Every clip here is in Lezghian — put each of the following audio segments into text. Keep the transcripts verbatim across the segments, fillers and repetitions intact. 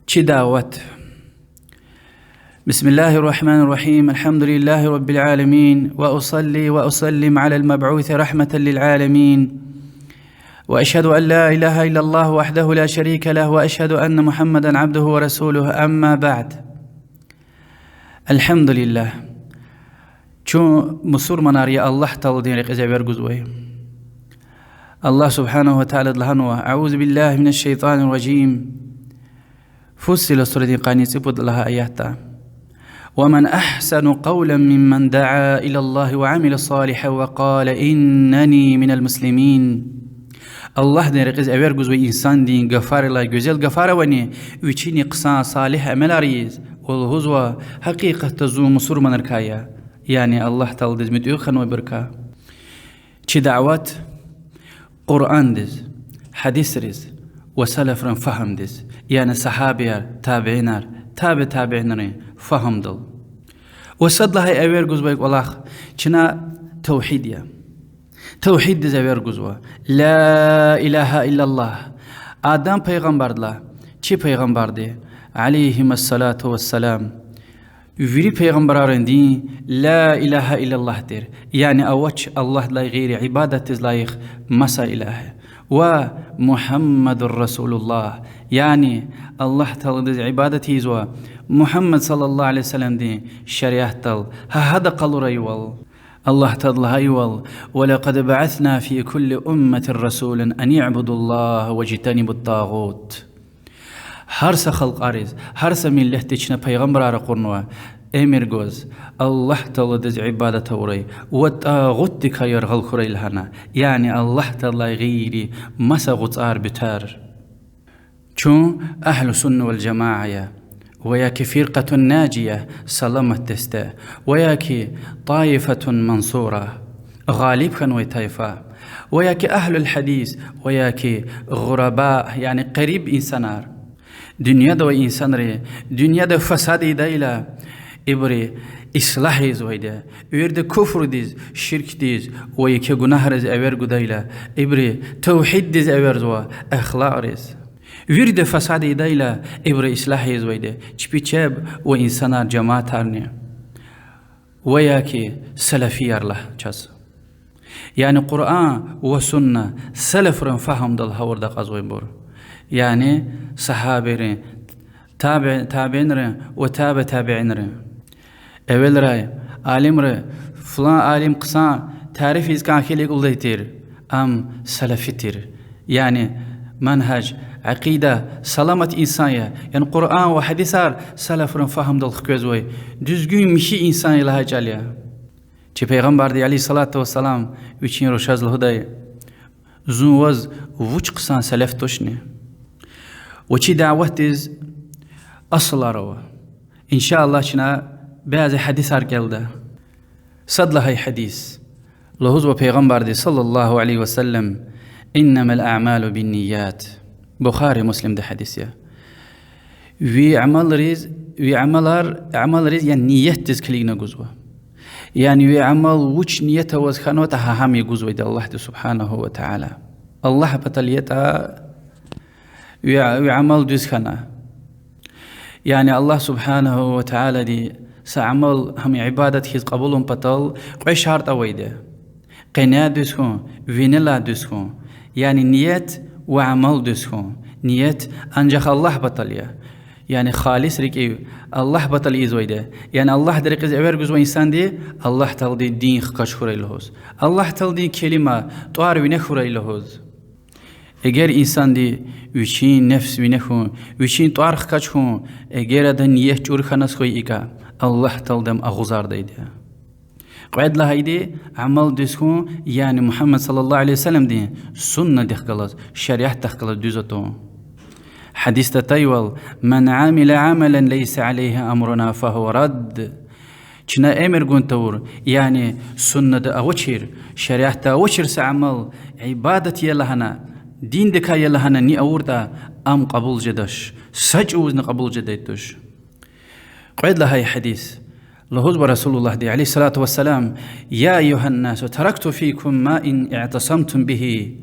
Чи дават. بسم الله الرحمن الرحيم. الحمد لله رب العالمين. وأصلي وأسلم على المبعوث رحمة للعالمين. وأشهد أن لا إله إلا الله وحده لا شريك له، وأشهد أن محمدا عبده ورسوله. أما بعد. الحمد لله. Чун мусурманар я, Аллагь Тааладин рекьиз эвер гузвай. Аллагь سبحانه وتعالى лагьанва: أعوذ بالله من الشيطان الرجيم. Фуссилат сурадин къанни цӀипуд лагьай аятда: ومن أحسن قولا ممن دعا إلى الله وعمل صالحا وقال إنني من المسلمين. Аллагьдин рекьиз эвер гузвай инсандин гафарилай гуьзел гафар авани, вичини хъсан салигь амалар ийиз, ва лугьузва: гьакъикъатда зун мусурманрикай я, яни Аллагь Тааладиз муьтӀуьгъ хьанвайбурукай. Чи дават Къуръандиз, гьадисриз ва салафрин фагьумдиз, яни сагьабияр, табиинар, таби табиинрин фагьумдал. Ва сад лагьай эвер гузвай кӀвалах чна тавгьид я. Тавгьиддиз эвер гузва. لا إله إلا الله. Адам пайгъамбардилай чи пайгъамбарди, عليهم الصلاة والسلام, вири пайгъамбаррин дин لا إله إلا الله тир, яни авач Аллагьдилай гъейри ибадатдиз лайих маса илагь. Ва محمد رسول الله, яни Аллагь Тааладиз ибадат ийизва Мугьаммад صلى الله عليه وسلمдин шариатдал, гьа гьада къалурайвал. Аллагь Таалади лагьайвал: ولقد بعثنا في كل أمة رسولا أن اعبدوا الله واجتنبوا الطاغوت. Гьар са халкьариз, гьар са миллетдиз чна пайгъамбарар ракъурнава, эмир гваз Аллагь Тааладиз ибадат авурай ва тӀагъутдикай яргъал хьурай лагьана, яни Аллагь Тааладилай гъейри маса гъуцар, бутар. Чун أهل السنة والجماعة я, ва я ки فرقة ناجية, саламат десте, ва я ки طائفة منصورة, гъалиб хьанвай тайфа, ва я ки أهل الحديث, ва я ки غرباء, яни къариб инсанар. Дуьньяда авай инсанри дуьньяда фасад ийидайла, ибуру ислагь ийизвайди, вирида куфрдиз, ширкдиз ва еке гунагьриз эвер гудайла, ибуру тавгьиддиз эверзава, ахлакьриз. Вирида фасад ийидайла, ибуру ислагь ийизвайди, чпи чеб ва инсанар, жамаатарни. Ва я ки салафияр лагь чаз. Яни Къуръан ва сунна салафрин фагьумдал гъавурда акьазвайбур. Яни сагьабайрин, таби-, табиинрин ва таби табиинрин. Эвелрай алимри, флан алим хъсан тариф ийиз кӀан хьайила лугьудай тир, ам салафи тир. Яни манхӀаж, акъида саламат инсан я, яни Къуръан ва гьадисар салафрин фагьумдал хквезвай дуьзгуьн михьи инсан я лагьай чӀал я. Чи Пайгъамбарди عليه الصلاة والسلام вичин рушаз лугьудай: зун ваз вуч хъсан салаф тушни? Ва чи даватдиз асулар ава. إن شاء الله, чна бязи гьадисар кӀелда. Сад лагьай гьадис. Лугьузва Пайгъамбарди صلى الله عليه وسلم: إنما الأعمال بالنيات. Бухари, Муслимда гьадис я. Ви амалриз, ви амалар, амалриз, яни ниятдиз килигна гузва. Яни ви амал вуч ният аваз хьанватӀа, гьа гьам я гузвайди Аллагьди سبحانه وتعالى. Аллагь патал ятӀа ви, ви амал дуьз хьана. Яни Аллагь سبحانه وتعالىди са амал гьам ибадат хьиз кьабулун патал кьве шартӀ авайди. Къене дуьз хьун, винелай дуьз хьун, яни ният ва амал дуьз хьун. Ният анжах Аллагь патал я. Яни халис рикӀив Аллагь патал ийизвайди. Яни Аллагьдин рекьиз эвер гузва инсанди, Аллагь Тааладин дин хкаж хьурай лугьуз, Аллагь Тааладин келима, тӀвар вине хьурай лугьуз. Эгер инсанди вичин нефс вине хьун, вичин тӀвар хкаж хьун, эгер адан ният чӀур хьаназ хьуй икӀа, Аллагь Таалади ам агъузардайди я. Кьвед лагьайди амал дуьз хьун, яни Мугьаммад صلى الله عليه وسلمдин суннадихъ галаз, шариатдихъ галаз дуьз атун. Гьадисда атайвал: من عمل عملا ليس عليه أمرنا فهو رد. Чна эмир гун тавур, яни суннада авачир, шариатда авачир са амал, ибадат я лагьана, диндикай я лагьана ни авуртӀа, ам кьабул жедач, са чӀавузни кьабул жедай туш. Кьвед лагьай гьадис. Лугьузва Расулуллагьди عليه الصلاة والسلام: يا أيها الناس تركت فيكم ما إن اعتصمتم به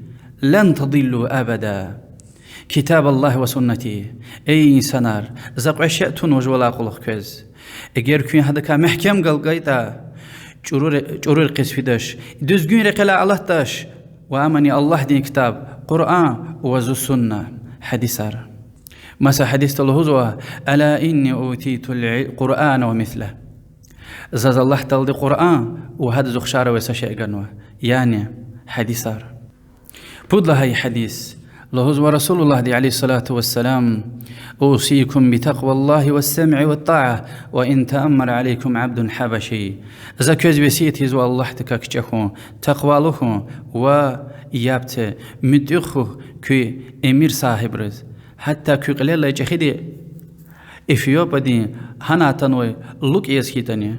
لن تضلوا أبدا. كتاب الله وسنتي. Эй инсанар, за кьве шей тунва жувалай кьулухъ квез. Эгер куьн гьадакай мягькем галкӀайтӀа, чӀуру ре-, чӀуру рекьиз фидач, дуьзгуьн рекьелай алатдач, ва ам яни Аллагьдин ктаб Къуръан ва зи сунна, гьадисар. Маса гьадисда лугьузва: ألا إني أوتيت القرآن ومثله. Заз Аллагь Таалади Къуръан ва гьадаз ухшар авай са шей ганва, яни гьадисар. Пуд лагьай гьадис. Лугьузва Расулуллагьди, عليه الصلاة والسلام: أوصيكم بتقوى الله والسمع والطاعة وإن تأمر عليكم عبد حبشي. За квез весият ийизва Аллагьдикай кичӀе хьун, такъвалу хьун ва яб це, муьтӀуьгъ хьухь куь эмир сагьибриз, гьатта куь кьилел алай чӀехиди Эфиопиядин гьана атанвай лукӀ яз хьайитӀани.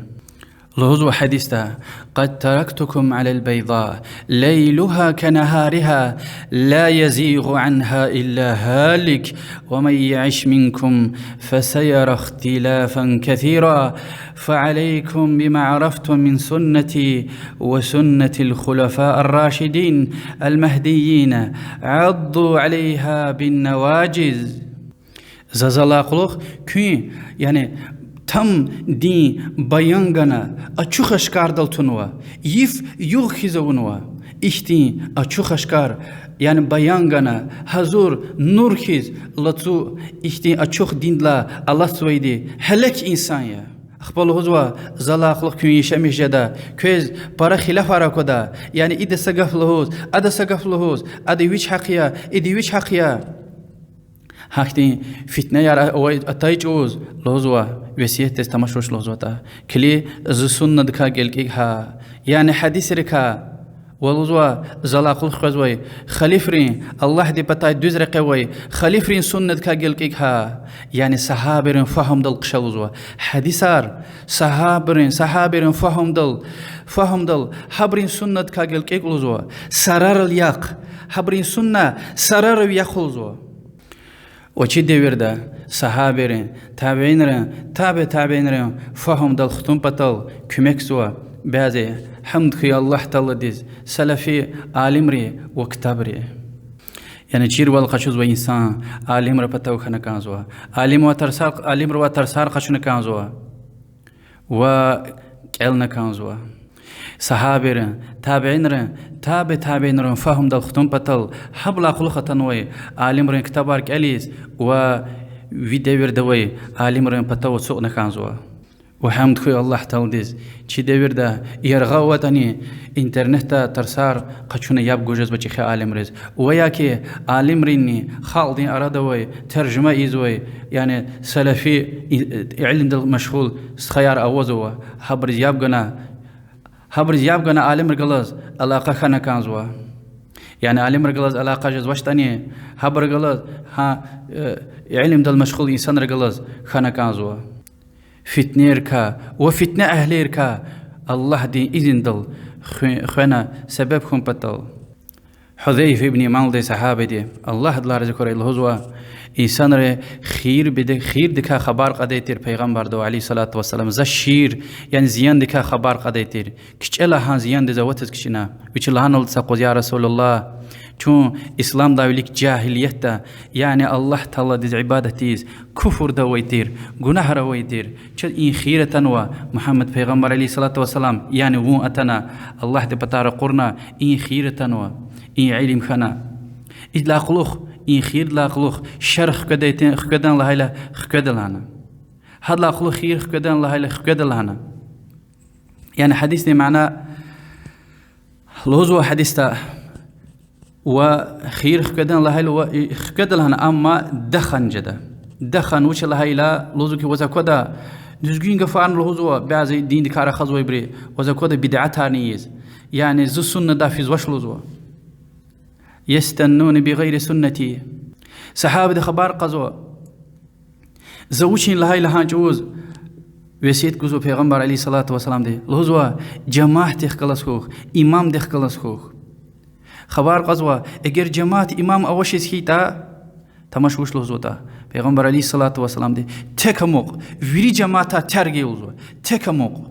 Лугьузва гьадисда: قد تركتكم على البيضاء ليلها كنهارها لا يزيغ عنها إلا هالك ومن يعش منكم فسيرى اختلافا كثيرا فعليكم بما عرفتم من سنتي وسنة الخلفاء الراشدين المهديين عضوا عليها بالنواجذ. За залай кьулухъ куьн, яни тамдин баян гана, ачух-ашкардал тунва, йиф югъ хьиз авунва. Ихьтин ачух-ашкар, яни баян гана, гьазур нур хьиз лацу, ихьтин ачух диндилай алатзавайди гьелек инсан я. Ахпа лугьузва, залай кьулухъ куьн яшамиш жеда, квез пара хилафар аквада, яни ида са гаф лугьуз, ада са гаф лугьуз, ада вич гьахъ я, ида вич гьахъ я. Гьахьтин фитнеяр авай атай чӀавуз лугьузва, весиятдиз тамаш вуч лугьузватӀа. Килиг, зи суннадикай гелкӀиг гьа, яни гьадисрикай, ва лугьузва, залай кьулухъ къвезвай халифрин, Аллагьдин патай дуьз рекье авай халифрин суннадикай гелкӀиг гьа, яни сагьабийрин фагьумдал хъша лугьузва. Гьадисар сагьабийрин, сагьабийрин фагьумдал, фагьумдал, гьабурун суннадикай гелкӀиг лугьузва. Сарарал яхъ, гьабурун сунна сарарив яхъ лугьузва. Ва чи девирда сагьабийрин, табиинрин, таби табиинрин фагьумдал хтун патал куьмекзава бязи, гьамд хьуй Аллагь Тааладиз, салафи алимри ва ктабри. Яни чирвал къачузвай инсан алимрин патав хьана кӀанзава, алимривай тарсар, алимривай тарсар къачуна кӀанзава ва кӀелна кӀанзава. Сагьабийрин, табиинрин, таби табиинрин фагьумдал хтун патал гьабурулай кьулухъ атанвай алимрин ктабар кӀелиз ва ви девирда авай алимрин патав ацукьна кӀанзава. Ва гьамд хьуй Аллагь Тааладиз, чи девирда яргъа аватӀани, интернетда тарсар къачуна яб гуз жезва чӀехи алимриз. Ва яки алимрини халкьдин арада авай, таржума ийизвай, яни салафи и-, илимдал машгъул стхаяр авазва, гьабуриз яб гана, гьабуриз яб гана алимрихъ галаз алакъа хьана кӀанзава. Яни алимрихъ галаз алакъа жезвачтӀани, гьабурухъ галаз, гьа, э, илимдал машгъул инсанрихъ галаз хьана кӀанзава. Фитнейрикай ва фитне агьлийрикай Аллагьдин изиндал хве-, хвена себеб хьун патал. Гьузайфа ибн Яман лугьудай сагьабиди, Аллагь адалай рази хьурай, лугьузва: инсанри хийир беде-, хийирдикай хабар кьадай тир Пайгъамбардавай, عليه الصلاة والسلام, за шийир, яни зияндикай хабар кьадай тир. КичӀела гьа зияндиз аватиз кичӀена. Вичи лагьаналди са къуз: я Расулаллагь, чун исламдилай вилик жагьилиятда, яни Аллагь Тааладиз ибадат ийиз, куфурда авай тир, гунагьра авай тир. Чаз и хийир атанва, Мугьаммад Пайгъамбар, عليه الصلاة والسلام, яни вун атана, Аллагьди патара кьурна, и хийир атанва, и илим хьана. Идалай кьулухъ, и хийирдилай кьулухъ шер хкведай тир, хкведан лагьайла хкведа лагьана. Гьадалай кьулухъ хийир хкведан лагьайла хкведа лагьана. Яни гьадисдин мана лугьузва гьадисда, ва хийир хкведан лагьайла ва и хкведа лагьана, амма дахан жеда. Дахан вуч я лагьайла, лугьузва хьи, ваз аквада дуьзгуьн гафарни лугьузва, бязи диндикай рахазвайбуру, ваз аквада бидатарни ийиз. Яни зи суннадай физвач лугьузва. يستنون بغير سنتي. Сагьабиди хабар кьазва. За вучин лагьайла гьа чӀавуз весият гузва Пайгъамбар, عليه الصلاة والسلامди. Лугьузва, жамаатдихъ галаз хьухь, имамдихъ галаз хьухь. Хабар кьазва, эгер жамаат, имам авачиз хьайитӀа, тамаш вуч лугьузватӀа Пайгъамбар, عليه الصلاة والسلامди: тек амукь, вири жамаатар терг ая лугьузва, тек амукь.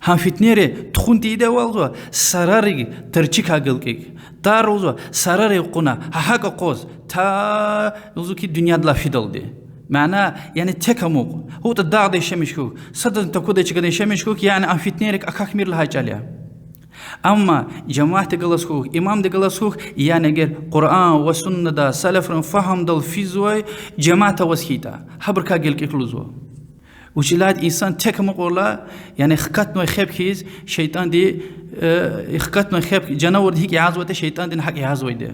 Гьа фитнейри тухун тийидайвал лугьузва, сарарив тарчикай галкӀуг. Тар лугьузва, сарарив кьуна, гьа гьакӀ акъваз, та лугьузва хьи, дуьньядилай фидалди. Мана, яни тек амукь. ГьатӀа дагъда яшамиш хьухь, садазни таквадай чкада яшамиш хьухь, яни ам фитнейрик акахьмир лагьай чӀал я. Амма жамаатди галаз хьухь, имамди галаз хьухь, яни эгер Къуръан ва суннада, салафрин фагьумдал физвай жамаат аваз хьайитӀа, гьабурукай гелкӀихь лугьузва. Вучиз лагьайтӀа инсан тек амукьайла, яни хкатнавай хеб хьиз шейтӀанди, э, хкатнавай хеб, жанавурди гьикӀ ягъазватӀа, шейтӀандини гьакӀ ягъазвайди.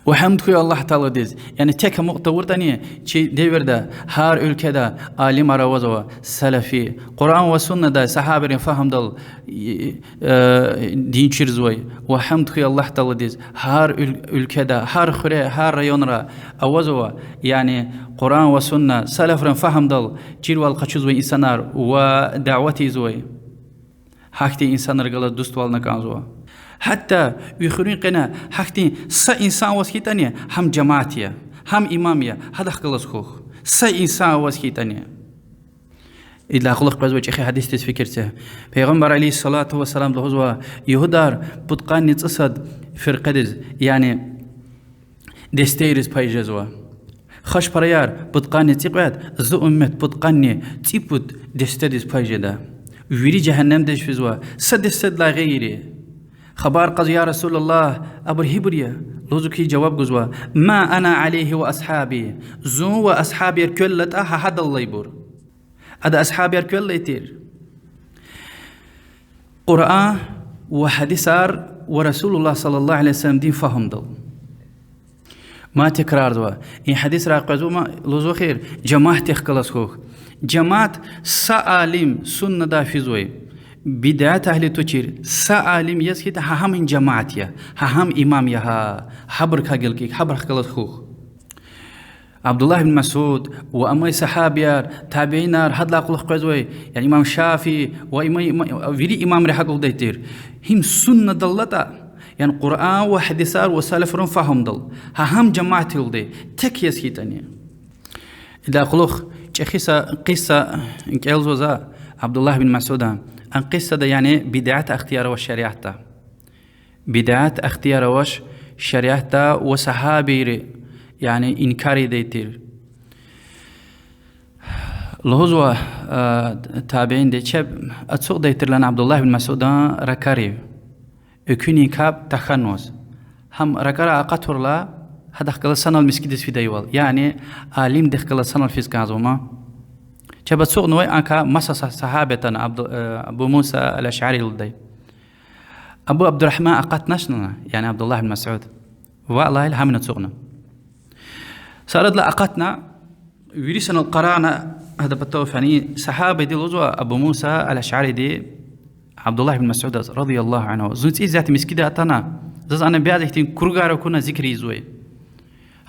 Ва гьамд хьуй Аллагь Тааладиз, яни тек амукь тавуртӀани, чи девирда гьар уьлкведа алимар авазва, салафи, Къуръан ва суннадай, сагьабайрин фагьумдал, э, дин чирзавай. Ва гьамд хьуй Аллагь Тааладиз, гьар уьл-, уьлкведа, гьар хуьре, гьар районра авазва, яни Къуръан ва сунна, салафрин фагьумдал чирвал къачузвай инсанар ва дават ийизвай. Гьахьтин инсанрихъ галаз дуствална кӀанзава. Гьатта ви хуьруьн къене гьахьтин са инсан аваз хьайитӀани, гьам жамаат я, гьам имам я, гьадахъ галаз хьухь. Са инсан аваз хьайитӀани. Идалай кьулухъ къвезвай чӀехи гьадисдиз фикир це. Пайгъамбар عليه الصلاة والسلام лугьузва: ягьудар пудкъанни цӀусад фиркъадиз, яни дестейриз пай жезва. Хашпараяр пудкъанни цӀикьвед, зи уммет пудкъанни цӀипуд дестедиз пай жеда. Вири жегьеннемдиз физва, са дестедилай гъейри. Хабар кьаз: يا رسول الله, абур гьибур я? Лугьузва хьи, жаваб гузва: ما أنا عليه وأصحابي, зун ва асгьабияр квеллатӀа, гьа гьадал алайбур. Ада асгьабияр квеллай тир. Къуръан ва гьадисар ва رسول الله صلى الله عليه وسلمдин фагьумдал. Мад тикрарзава. И гьадисрай къвезва ман, лугьузва хьи, жамаатдихъ галаз хьухь. Жамаат са алим суннадай физвай, бидаат агьли тушир са алим яз хьайитӀа, гьа гьам жамаат я, гьа гьам имам я, гьа, гьабурукай гелкӀихь, гьабурухъ галаз хьухь. Абдуллагь бин Масуд ва амай сагьабияр, табиинар, гьадалай кьулухъ къвезвай, яни имам Шафии ва има-, има-, вири имамри гьакӀ лугьудай тир. Гьим суннадал алатӀа, яни Къуръан ва гьадисар ва салафрин фагьумдал, гьа гьам жамаат я лугьудай, тек яз хьайитӀани. Идалай кьулухъ чӀехи са къиса кӀелзава за Абдуллагь бин Масуда. А къисада, яни бидаат ихтияр авач шариатда. Бидаат ихтияр авач шариатда ва сагьабийри, яни инкар ийидай тир. Лугьузва, а, табиинди: чеб ацукьдай тир лагьана Абдуллагь бин Масудан ракӀарив, экуьнин капӀ тахьанваз. Гьам ракӀарай акъатайла, гьадахъ галаз санал мискӀиндиз фидайвал, яни алимдихъ галаз санал физ кӀанзава ман. Чеб ацукьнавай анкай маса са-, сагьаба атана, Абду-, э, Абу Муса аль-Ашари лугьудай. Абу Абдурагьман акъатнач лагьана, яни Абдуллагь бин Масуд. Ваъ лагьайла, гьамни ацукьна. Са арадилай акъатна, вири санал къарагъна, гьадан патав фена. Сагьабади лугьузва Абу Муса аль-Ашариди Абдуллагь бин Масудаз, رضي الله عنه: зун цӀийиз ятӀа мискӀинда атана, заз ана бязи ихьтин кругар акуна зикр ийизвай.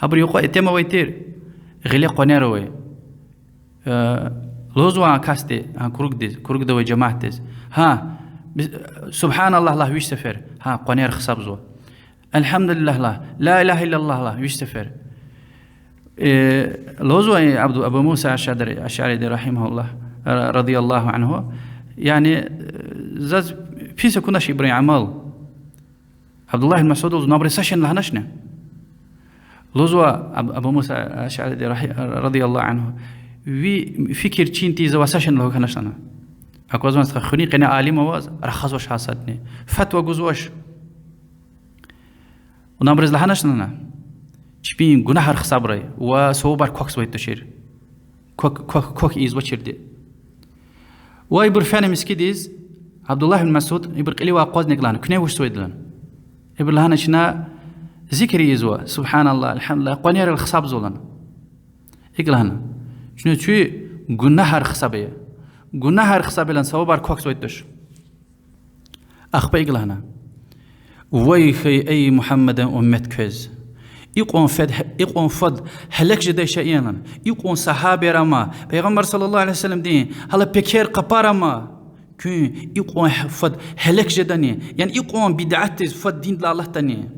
Гьабурун юкьва итим авай тир, гъиле къванер авай. Э, лугьузва а касди, а кругдиз, кругда авай жамаатдиз: гьа, би-, سبحان الله лагь виш сефер. Гьа, къванер гьисабзава. الحمد لله лагь, لا إله إلا الله лагь виш сефер. Э, лугьузва Абду-, Абу Муса Ашари-, Ашариди, رحمه الله, ра-, رضي الله عنه: яни, э, заз пис акунач ибурун амал. Абдуллагь бин Масуда лугьузва: абуру са шейни лагьаначни? Лугьузва Аб-, Абу Муса Ашариди, رضي الله عنه: ви фикир чин тийиз, ваз са шейни лугьун хьанач лагьана. Аквазвани, стха, хуьруьн къене алим аваз, рахазвач гьа садни, фатва гузвач. Вуна абуруз лагьанач лагьана: чпин гунагьар гьисабрай ва савабар квахьзавай тушир. Квахь, квахь, квахь ийизвачирди. Ва ибур фена мискӀиндиз, Абдуллагь бин Масуд ибур кьиливай акъвазна икӀ лагьана: куьне вучзавайди лагьана. Ибур лагьана: чна зикр ийизва, سبحان الله, الحمد لله, къванерал гьисабзава лагьана. ИкӀ лагьана: чна чуй гунагьар гьисаб ая. Гунагьар гьисаб ая лагьана, савабар квахьзавай туш. Ахпа икӀ лагьана: вай хьуй, эй Мугьаммадан уммет, квез. Икьван фад, икьван фад гьелек жедай шей я лагьана. Икьван сагьабияр ама, Пайгъамбар صلى الله عليه وسلمдин гьалай пекер къапар ама, куьн икьван фад гьелек жедани, яни икьван бидатдиз фад диндилай алатдани.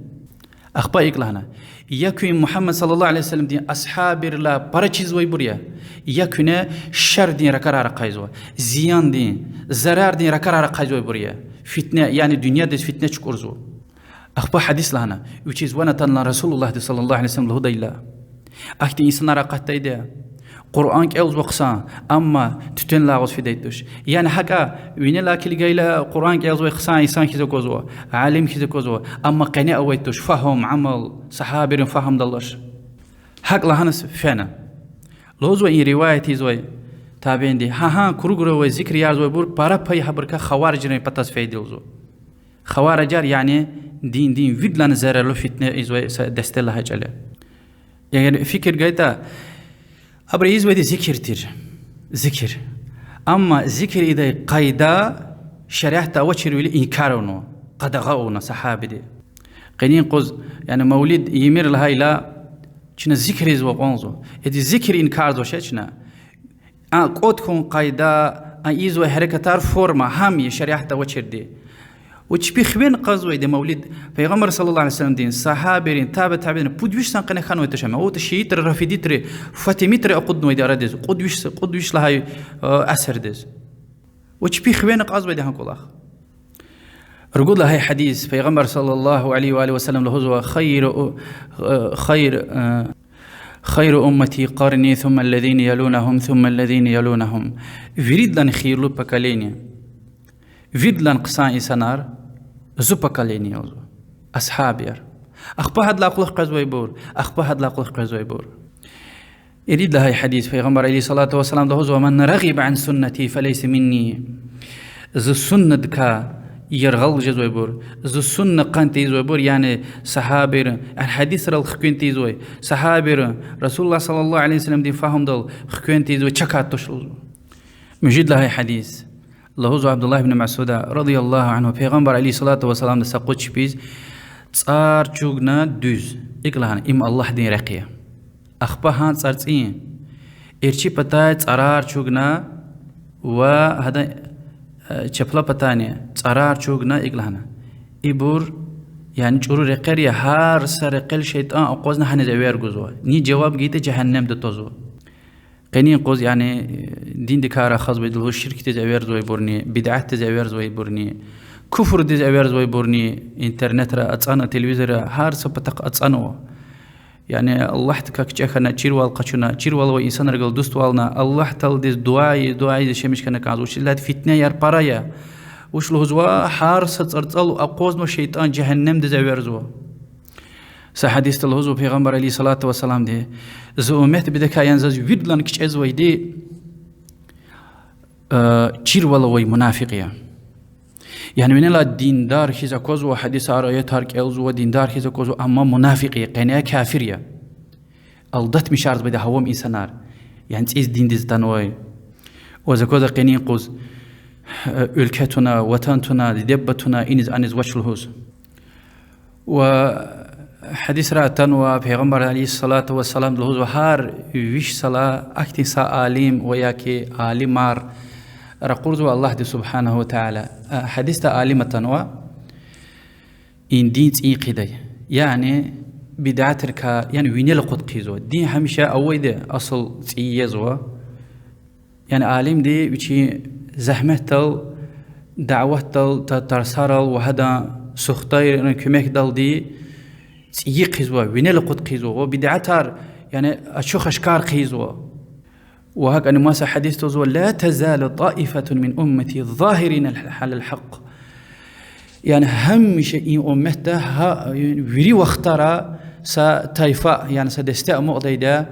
Ахпа икӀ лагьана: я куьн Мугьаммад صلى الله عليه وسلمдин асгьабрилай пара чизвайбур я, я куьне шардин ракӀарар ахъайзава, зияндин, зарардин ракӀарар ахъайзавайбур я. Фитне, яни дуьньядиз фитне чукӀурзава. Ахпа гьадис лагьана, вичиз ван атанлай Расулуллагьди صلى الله عليه وسلم лугьудайла, ахьтин инсанар акъатдайди я, Къуръан кӀелзава хъсан, амма туьтуьнлай агъуз фидай туш. Яни гьакӀа винелай килигайла Къуръан кӀелзавай хъсан инсан хьиз аквазва, алим хьиз аквазва, амма къене авай туш, фагьум, амал, сагьабийрин фагьумдал алач. ГьакӀ лагьана фена. Лугьузва и риваят ийизвай табиинди, гьа-гьа кругра авай зикр ийизвайбур пара пай гьабурукай хаварижрин патаз фейди лугьузва. Хаварижар, яни диндин виридалай зарарлу фитне ийизвай са десте лагьай чӀал я. Эгер фикир гайитӀа, абуру ийизвайди зикир тир. Зикир. Амма зикир ийидай къайда шариатда авачирвиляй инкар авунва, къадагъа авуна сагьабиди. Къенин юкъуз, яни мавлид ийимир лагьайла, чна зикр ийизва кьван лугьузва. Эди зикр инкарзавач чна. А кӀватӀ хьун къайда, а ийизвай гьерекатар, форма, гьам я шариатда авачирди. Ва чпи хвена кьазвайди мавлид Пайгъамбар صلى الله عليه وسلمдин, сагьабийрин, таби табиинрин пуд виш сан къене хьанвай туш ам. АватӀа шиитри, рафидитри, фатимитри акъуднавайди арадиз, кьуд виш, кьуд виш лагьай, э, асирдиз. Ва чпи хвена кьазвайди гьа кӀвалах. Ругуд лагьай гьадис, Пайгъамбар صلى الله عليه وآله وسلم лугьузва: خير، خير، خير أمتي قرني ثم الذين يلونهم ثم الذين يلونهم. Виридалай хийирлу поколение, виридалай хъсан инсанар зи поколение я лугьузва, асгьабияр. Ахпа гьадалай кьулухъ къвезвайбур, ахпа гьадалай кьулухъ къвезвайбур. Ирид лагьай гьадис, Пайгъамбар عليه الصلاة والسلام лугьузва: من رغب عن سنتي فليس مني. Зи суннадикай яргъал жезвайбур, зи сунна кӀан тийизвайбур, яни сагьабийрин, яни гьадисрал хквен тийизвай, сагьабийрин, Расулуллагь صلى الله عليه وسلمдин фагьумдал хквен тийизвай чакай туш лугьузва. Муьжуьд лагьай гьадис. Лугьузва Абдуллагь ибн Масуда رضي الله عنه, Пайгъамбар عليه الصلاة والسلامди са къуз чпиз цӀар чӀугуна дуьз, икӀ лагьана: им Аллагьдин рехъ я. Ахпа гьа цӀарцӀин эрчӀи патай цӀарар чӀугуна ва гьадан, э, чапла патани цӀарар чӀугуна икӀ лагьана: ибур, яни чӀуру рекьер я, гьар са рекьел шейтӀан акъвазна гьаниз эвер гузва. Ни жаваб гайитӀа, жегьеннемда твазва. Къенин юкъуз, яни, э, диндикай рахазвайди лугьуз, ширкдиз эверзавайбурни, бидатдиз эверзавайбурни, куфрдиз эверзавайбурни интернетра ацӀана, телевизорра, гьар са патахъ ацӀанва. Яни Аллагьдикай кичӀе хьана, чирвал къачуна, чирвал авай инсанрихъ галаз дуствална, Аллагь Тааладиз дуьа ийиз, дуьа ийиз яшамиш хьана кӀанзава, вучиз лагьайтӀа фитнеяр пара я. Вуч лугьузва, гьар са цӀарцӀел акъвазнава шейтӀан, жегьеннемдиз эверзава. Са гьадисда лугьузва Пайгъамбар عليه الصلاة والسلامди: зи умметдикай, яни заз виридалай кичӀезвайди, э, чирвал авай мунафикь я. Яни винелай диндар хьиз аквазва, гьадисар, аятар кӀелзава, диндар хьиз аквазва, амма мунафикь я, къене кафир я. Алдатмишарзавайди авам инсанар. Яни цӀийиз диндиз атанвай. Ва за аквазва къенин юкъуз, э, уьлкве туна, ватан туна, диде-буба туна, иниз-аниз вач лугьуз. Ва гьадисра атанва, Пайгъамбар عليه الصلاة والسلام лугьузва: гьар виш сала ахьтин са алим ва яки алимар ракъурзава Аллагьди سبحانه وتعالى. А, гьадисда алим атанва, ин дин цӀийи хъийидай. Яни бидатрикай, яни винел акъуд хъийизва. Дин гьамиша авайди я, асул цӀийи язва. Яни алимди вичин зегьметдал, даватдал, та-, тарсарал ва гьадан сухтайрин куьмекдалди цӀийи хъийизва, винел акъуд хъийизва. Ва бидатар, яни ачух-ашкар хъийизва. Ва гьакӀни маса гьадисда лугьузва: لا تزال طائفة من أمتي ظاهرين على الحق. Яни гьамиша и умметда гьа-, вири вахтара са тайфа, яни са десте амукьдайди я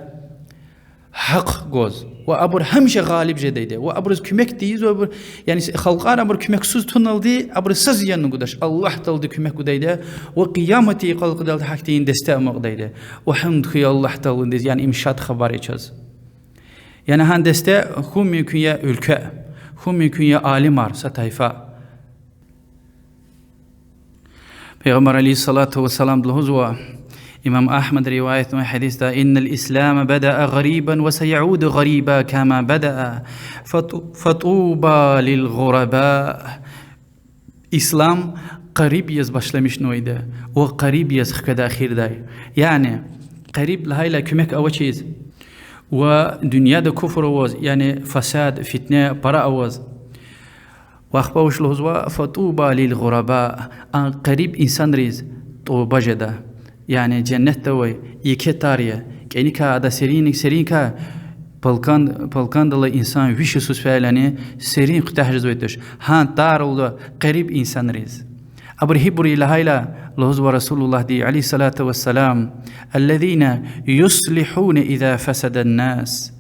гьахъ гваз. Ва абур гьамиша гъалиб жедайди я. Ва абуруз куьмек тийизвайбур, яни халкьар абур куьмексуз туналди, абуруз са зиян гудач. Аллагь Таалади куьмек гудайди я. Ва къиямат йикъалди гьахьтин десте амукьдайди я. Ва гьамд хьуй Аллагь Тааладиз, яни им шад хабар я чаз. Яни гьа десте хьун мумкин я уьлкве, хьун мумкин я алимар, са тайфа. Пайгъамбар عليه الصلاة والسلام лугьузва, имам Агьмад риваятнавай гьадисда: إن الإسلام بدأ غريبا وسيعود غريبا كما بدأ، فط-، فطوبى للغرباء. Ислам къариб яз башламишнавайди ва къариб яз хкведа эхирдай. Яни къариб лагьайла куьмек авачиз ва дуьньяда куфр аваз, яни фасад, фитне пара аваз. Ва ахпа вуч лугьузва: فطوبى للغرباء. А къариб инсанриз тӀуба жеда. Яни женнетда авай еке тар я. КӀаникай ада серин, серинкай, палкан-, палкандал алай инсан виш йисуз фейила, серин куьтягь жезвай туш. Гьа тар ала къериб инсанриз. Абур гьибур я лагьайла, лугьузва Расулуллагьди, عليه الصلاة والسلام: الذين يصلحون إذا فسد الناس.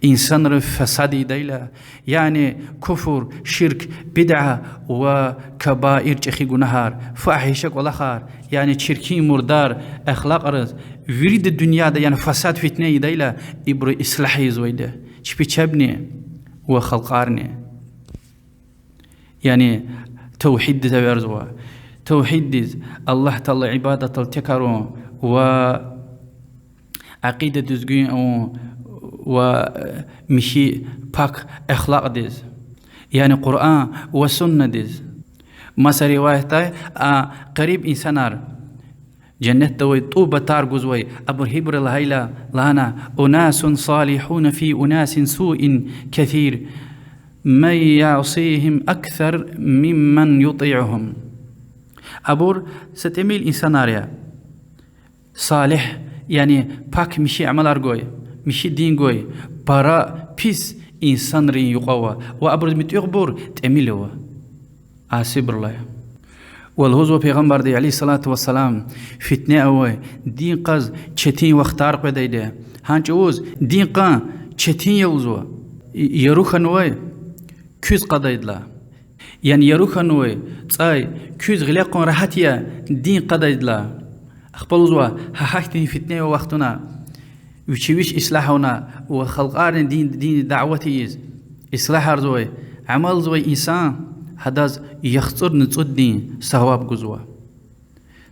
Инсанри фасад ийидайла, яни куфр, ширк, бидъа ва кабаир, чӀехи гунагьар, фагьиша кӀвалахар, яни чиркин, мурдар ахлакьар, вирида дуьньяда, яни фасад, фитне ийидайла, ибуру ислагь ийизвайди я чпи чебни ва халкьарни. Яни тавгьиддиз эверзава. Тавгьиддиз, Аллагь Таала ибадатдал текарун ва акъида дуьзгуьн авун ва михьи пак ахлакьдиз, яни Къуръан ва суннадиз. Маса риваятдай, а къариб инсанар, женнетда авай тӀуба тар гузвай, абур гьибур я лагьайла, лагьана: أناس صالحون في أناس سوء كثير من يعصيهم أكثر ممن يطيعهم. Абур са тӀимил инсанар я. Салигь, яни пак михьи амалар гвай, михьи дин гвай, пара пис инсанрин юкьва ва абуруз муьтӀуьгъбур тӀимил ава асибурулай. Ва лугьузва Пайгъамбарди, عليه الصلاة والسلام: фитне авай, дин кьаз четин вахтар къведайди я. Гьа чӀавуз дин кьун четин я лугьузва, ярух хьанвай куьз кьадайдалай. Яни ярух хьанвай цӀай куьз гъиле кьун регьят я дин кьадайдалай. Ахпа лугьузва, гьа гьахьтин фитне авай вахтунда вичи вич ислагь авуна ва халкьарни дин, дин дават ийиз, ислагьарзавай, амалзавай инсан, гьадаз яхцӀурни цӀуддин саваб гузва.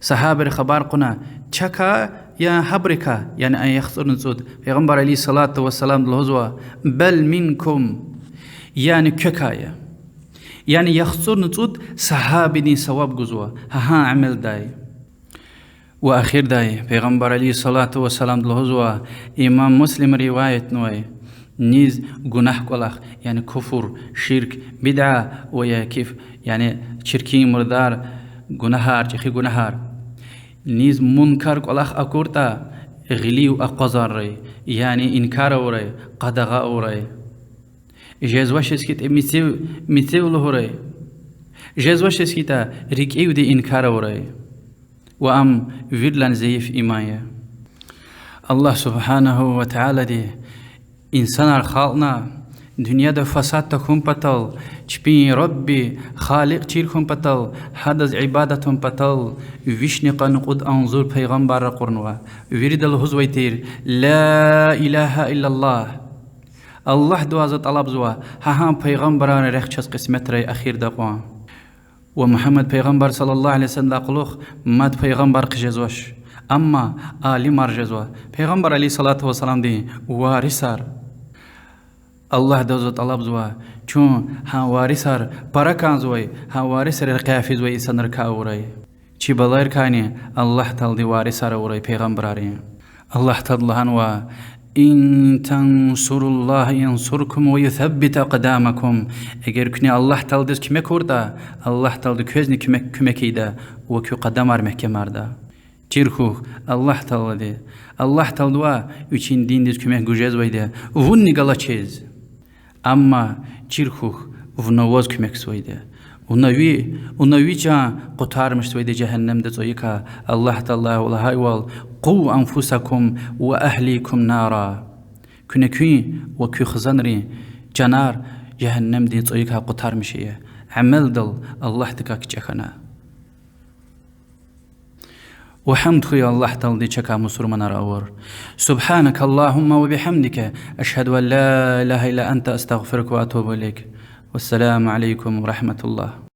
Сагьабийри хабар кьуна: чакай я, гьабурукай я, яни а яхцӀурни цӀуд? Пайгъамбар, عليه الصلاة والسلام, лугьузва: بل منكم, яни квекай я. Яни яхцӀурни цӀуд сагьабидин саваб гузва гьа гьа амалдай. Ва ахирдай Пайгъамбар, عليه الصلاة والسلام, лугьузва, имам Муслима риваятнавай: низ гунагь кӀвалах, яни куфр, ширк, бидъа ва я киф, яни чиркин, мурдар гунагьар, чӀехи гунагьар, низ мункар кӀвалах акуртӀа, гъилив акъвазаррай, яни инкар авурай, къадагъа авурай. Жезвачиз хьайитӀа мецив, мецив лугьурай. Жезвачиз хьайитӀа рикӀивди инкар авурай. Ва ам виридалай зайиф иман я. Аллагь سبحانه وتعالىди инсанар халкьна дуьньяда фасад тахьун патал, чпин Рабби, Халикь чир хьун патал, гьадаз ибадат авун патал, вишни къанни кьуд агъзур пайгъамбар ракъурнава. Вирида лугьузвай тир: لا إله إلا الله. Аллагьдивай за тӀалабзава, гьа гьа пайгъамбаррин рехъ чаз къисметрай ахирда акьван. Ва Мугьаммад пайгъамбар, صلى الله عليه وسلم, кьулухъ мад пайгъамбар хъжезвач, амма алимар жезва, Пайгъамбар, عليه الصلاة والسلامдин варисар. Аллагьдивай за тӀалабзава, чун гьа варисар пара кӀанзавай, гьа варисрин рекьяй физвай инсанрикай авурай. Чи балайрикайни Аллагь Таалади варисар авурай пайгъамбаррин. Аллагь Таалади лагьанва: إن تنصروا الله ينصركم ويثبت أقدامكم. Эгер куьне Аллагь Тааладиз куьмек авуртӀа, Аллагь Таалади квезни куьмек, куьмек ийида ва куь къадамар мягькемарда. Чир хьухь, Аллагь Таалади, Аллагь Тааладивай вичин диндиз куьмек гуз жезвайди я вунни галачиз. Амма чир хьухь, вуна ваз куьмекзавайди я, вуна ви, вуна ви чан къутармишзавайди я жегьеннемдин цӀайикай. Аллагь Таалади лагьайвал: قوا أنفسكم وأهليكم نارا. Куьне куьн ва куь хизанрин чанар жегьеннемдин цӀайикай къутармиш ая. Амалдал Аллагьдикай кичӀе хьана. Ва гьамд хьуй Аллагь Тааладиз чакай мусурманар авур. سبحانك اللهم وبحمدك، أشهد أن لا إله إلا أنت، أستغفرك وأتوب إليك. والسلام عليكم ورحمة الله.